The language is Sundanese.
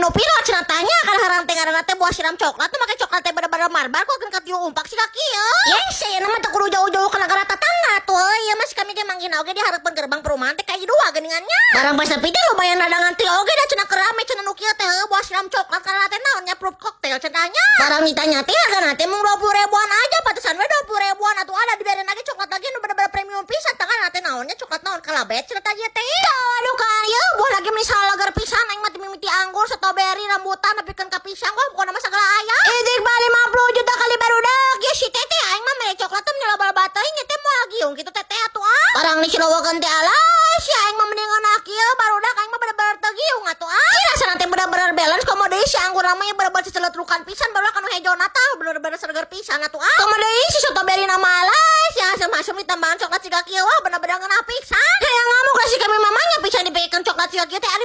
nu viral cenah tanya kan harang teh ngaranna teh buah siram coklat tuh make coklat teh bener-bener marbar kok ka tilu umpak siga kieu. Yes, saya mah teu kudu jauh-jauh ke negara tetangga tuh. Ieu mah si kami ge manggihna oge di hareupeun gerbang perumahan teh kayak dua geuningan nya. Barang pas nepi teh lumayan rada ngantri oge da cenah keur rame cenah nu kieu teh buah siram coklat karena teh naon nya, fruit cocktail cenah nya. Barang ditanya teh hargana teh mung 20 ribuan aja, pantesan we 20 ribuan atuh, ada dibiarin lagi coklat lagi nu bener-bener premium pisan tangan teh naon nya, coklat naon kalabet cenah tadi teh. Aduh kan ya buah lagi meni salagar pisan aing mah, mimiti anggur, strawberry, rambutan nepikeun ka pisang, wah, pokona mah sagala aya. Idik mah 50 juta kali barudak ya si teteh, aing mah mere coklat teh meni loba-loba teuing teh moal giung kitu teteh atuh ah. Barang dicilowokeun teh, alah, si aing mah mendingan kieu barudak, aing mah bener-bener teu giung atuh ah. Si rasana teh bener-bener balance, komo deui si anggur namanya bener-bener ceceletrukan pisan barudak, anu hejona tah bener-bener seger pisan atuh ah. Komo deui si strawberry nama, alah, si asem-asem ditambahan coklat siga kieu, wah, bener.